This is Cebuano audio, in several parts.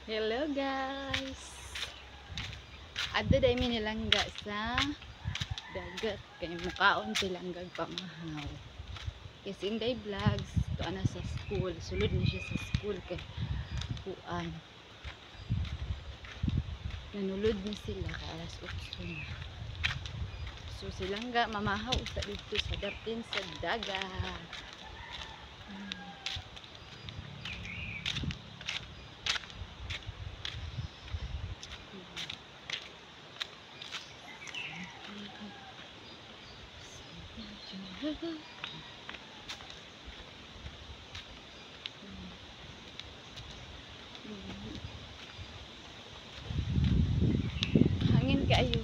Hello, guys. Adto dai mi nilangga sa dagat kay mukaon silanggag pamahaw. Kay si Inday Vlogs to ana sa school, sulod ni siya sa school kay kuan. Nanulod na sila kay alas 8 na. So silangga mamahaw usa dito sa dapin sa dagat. Hangin kaayo.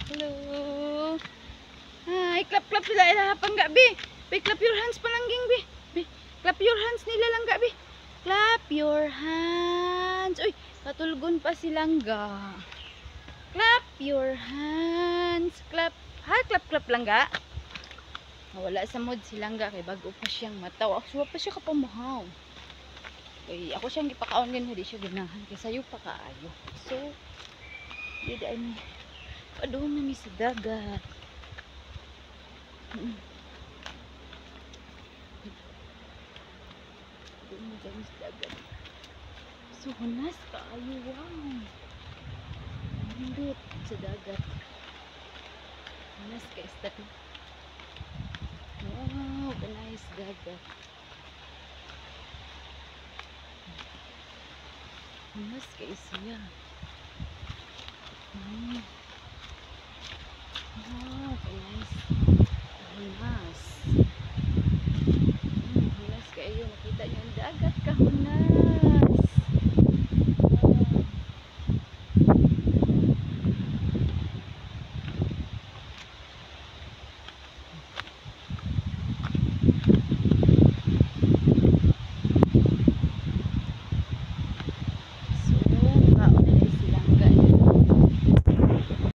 Hello. Hi, clap clap sila ila pangga, bi. Bi, clap your hands palangging, bi. Bi, clap your hands nila lang ga, bi. Clap your hands. Uy, katulgon pa silangga. Clap your hands. Clap. Ha, clap clap lang ga. Wala sa mood silangga kay bago pa siyang mataw. Ako pa siya kapamahaw. Kay ako siyang gipakaon ganyan, di siya ganahan kay sayo pa kaayo. So, di dai mi. Padung na mi sa dagat. Padung na kami sa dagat. So, hunas kaayo. Wow. Nindot sa dagat. Hunas kay isda. Wow, ka-nice dagat. Hunas kay siya. Wow, ka-nice. Hunas. Hunas kayo. Nakita niyo ang dagat kahunas.